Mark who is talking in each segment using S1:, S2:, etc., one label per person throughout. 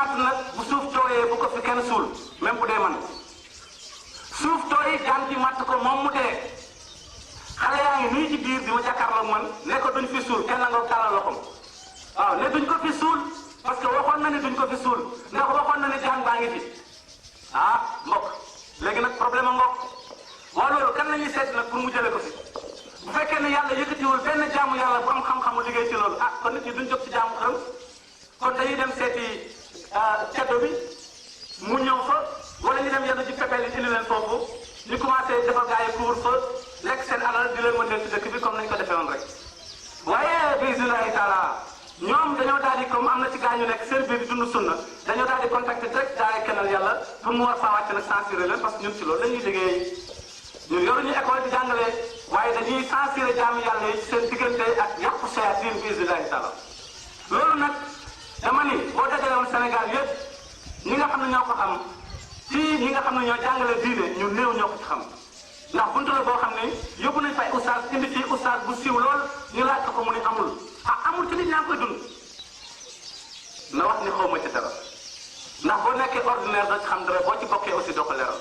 S1: matt nag bu suuf tooyee bu ko fi kenn suul même bu dee man suuf tooy jaan ji matt ko moom mu dee xale yaa ngi nii ci biir di ma jàkkaarloog man ne ko duñ fi suul kenn nga tàllal loxoom waaw ne duñ ko fi suul parce que waxoon na ne duñ ko fi suul ndax waxoon na ne jaan baa ngi fi ah mbokk léegi nag problème a mbokk waaw loolu kan la ñuy seet nag pour mu jëlee ko fi bu fekkee ne yàlla yëkkatiwul benn jaamu yàlla bu am xam-xamu liggéey ci loolu ah kon nit ñi duñ jóg ci jaamu xërëm kon dañuy dem seeti ceddo bi mu ñëw fa wala ñu dem yenn ci pepeel yi indi leen foofu ñu commencé defal gars yi couvre fa lekk seen alal di leen mën ci dëkk bi comme nañ ko defee woon rek waaye bismillahi taala ñoom dañoo daal di comme am na ci gars ñu nekk seen biir di dund sunna dañoo daal di contacter direct daay kennal yàlla pour mu war faa wàcc nag censuré leen parce que ñun ci loolu dañuy liggéey ñun yoruñu école di jàngale waaye dañuy censuré jaamu yàlla yi ci seen diggante ak yàqu shayatin bismillahi taala loolu nag dama ni boo dajale woon Sénégal yëpp ñi nga xam ne ñoo ko xam ci ñi nga xam ne ñoo jàngale diine ñu néew ñoo ko ci xam ndax buntu la boo xam ne yóbbu nañ fay oustaz indi ci oustaz bu siiw lool ñu laaj ko mu ni amul ah amul ci nit ñaa ngi koy dund na wax ni xaw ma ci dara ndax boo nekkee ordinaire da xam dara boo ci bokkee aussi doo ko leeral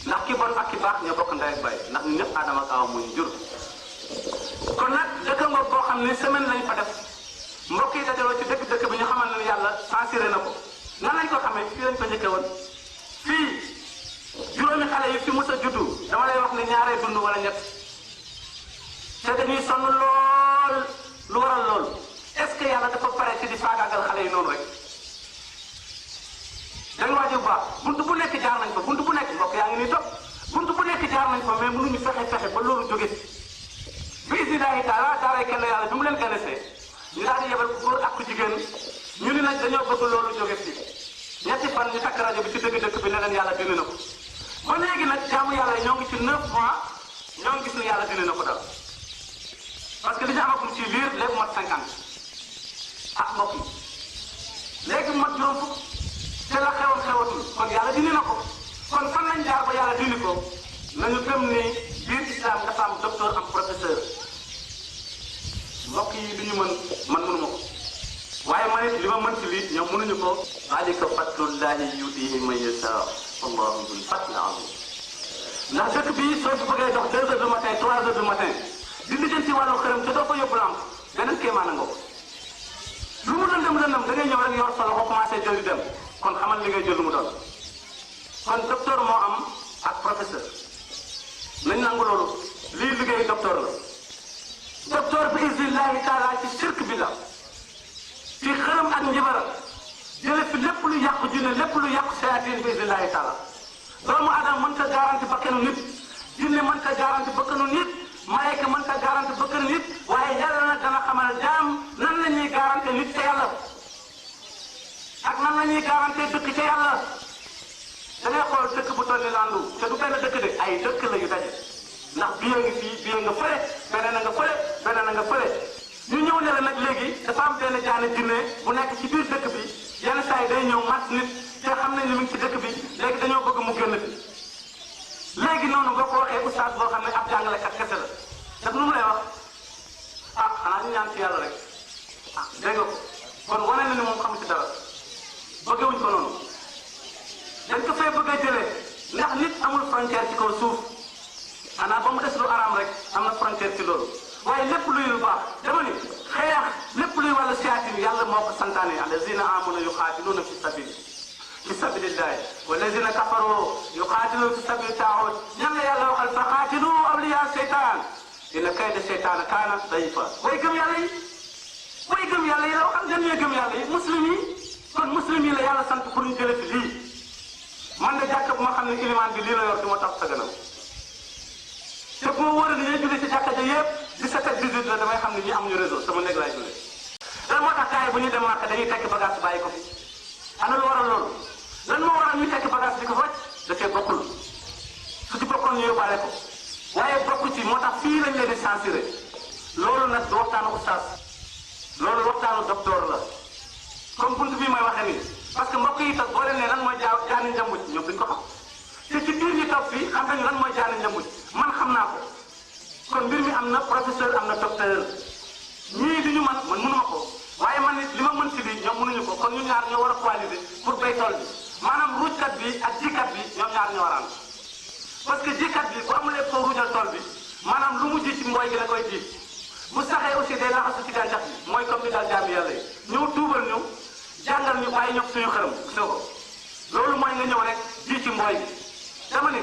S1: ndax ki bon ak ki baax ñoo bokk ndey ak bay ndax ñun ñëpp aadama kaaw mu ñu jur kon nag dëkk nga boo xam ne semaine lañ fa def mbokk yi dajaloo ci dëkk bi ñu xamal ne yàlla censuré na ko nan lañ ko xamee fii lañ ko njëkkee woon fii juróomi xale yi fi mos a juddu dama lay wax ne ñaaree dund wala ñett te dañuy sonn lool lu waral lool est-ce que yàlla dafa pare ci di faagaagal xale yi noonu rek dañ waaj bu baax buntu bu nekk jaar nañ fa buntu bu nekk mbokk yaa ngi nii topp buntu bu nekk jaar nañ fa mais mënuñu fexe ba loolu jóge bi isnillahi taala daaray kenn yàlla bi mu leen ganesee ñu daal di yebal ku góor ak ku jigéen ñu ni nag dañoo bëgg loolu jóge fii ñetti fan ñu takk rajo bi ci dëgg-dëkk bi ne leen yàlla dindi na ko ba léegi nag jaamu yàlla yi ñoo ngi ci 9 mois ñoo ngi gis ne yàlla dindi na ko dara parce que li ñu amagum ci liir léegi mat 50 ah mbokk yi léegi mat juróom fukk te la xewoon xewatul kon yàlla dindi na ko kon fan lañ jaar ba yàlla dindi ko nañu gëm ni biir islam dafa am docteur am professeur mbokk yi li ñu mën man mënuma ko waaye man it li ma mën ci lii ñoom mënuñu ko zalika fadlullahi yutihi man yasha wallahu dul fadli azim ndax dëkk bi soo ci bëggee dox 2 heures du matin 3 heures du matin di lijjanti wàllu xërëm te doo ko yóbbu lamp beneen kéemaan nga ko lu mu lëndëm da ngay ñëw rek yor sa loxo commencé jël di dem kon xamal li ngay jël lu mu doon kon docteur moo am ak professeur nañ nangu loolu lii liggéey docteur la docteur bi iznillahi taala ci sirk bi la ci xërëm ak njibara jële fi lépp lu yàqu jinne lépp lu yàqu shayatin bi iznillahi taala doomu adam mën ta garanti bakkanu nit jinne mën ta garanti bakkanu nit malayka mën ta garanti bakkanu nit waaye yàlla nag dana xamal jaam nan la ñuy garanti nit ca yàlla ak nan la ñuy garanti dëkk ca yàlla da ngay xool dëkk bu toll ni landu te du benn dëkk de ay dëkk la yu daje ndax bii nga fii bii nga fële beneen a nga fële beneen a nga fële ñu ñëw ne la nag léegi dafa am benn jaane jinne bu nekk ci biir dëkk bi yenn saa yi day ñëw mat nit te xam nañ ni mu ngi ci dëkk bi léegi dañoo bëgg mu génn fi léegi noonu nga ko waxee oustaz boo xam ne ab jàngalekat kese la daf nu mu lay wax ah xanaa ñu ñaan ci yàlla rek ah dégg nga ko kon wane na ni moom xamu ci dara bëggewuñ ko noonu dañ ko fee bëgg a jëlee ndax nit amul frontière ci kaw suuf xanaa ba mu des lu araam rek am na frontière ci loolu waaye lépp luy lu baax dama ni xeex lépp luy wàllu siyaatin yàlla moo ko santaane allazina amanu yuqaatiluuna fi sabilillahi wallazina kafaru yuqaatiluuna fi sabili taaxut ñan la yàlla waxal fa qaatilu awliya seytaan inna kayda seytaana kaana dayifa way gëm yàlla yi la waxal ñan ñooy gëm yàlla yi muslim yi kon muslim yi la yàlla sant pour ñu jële fi lii man de jàkk bu ma xam ne ilimaan bi lii la yor du ma tax sa gannaaw te bu ma wóoree ni ñuy julli ci jàkka ja yëpp 17 ak 18 la damay xam ne ñi amuñu réseau sama néeg laay jullee lan moo tax gars yi bu ñuy dem Màkka dañuy tekki bagage bàyyi ko fi ana lu waral loolu lan moo waral ñuy tekki bagage di ko faj da cee bokkul su ci bokkoon ñu yóbbaale ko waaye bokku ci moo tax fii lañ leen di censuré loolu nag du waxtaanu oustaz loolu waxtaanu docteur la comme buntu bii may waxee nii parce que mbokk yi toog boo leen ne lan mooy jaani njambuj ñoom duñ ko xam te ci biir ñi toog fii xam nañu lan mooy jaani njambuj man xam naa ko kon mbir mi am na professeur am na docteur ñii li ñu man mënuma ko waaye man nit li ma mën si lii ñoom mënuñu ko kon ñun ñaar ñoo war a coaliser pour bay tool bi maanaam ruujkat bi ak jikat bi ñoom ñaar ñoo war a ànd parce que jikat bi bu amulee foo ruujal tool bi maanaam lu mu ji ci mbooy gi la koy ji bu saxee aussi day laxasu ci gàncax bi mooy comme ni daal jaami yàlla yi ñëw tuubal ñu jàngal ñu bàyyi ñoom suñu xërëm gisoo ko loolu mooy nga ñëw rek ji ci mbooy bi dama ni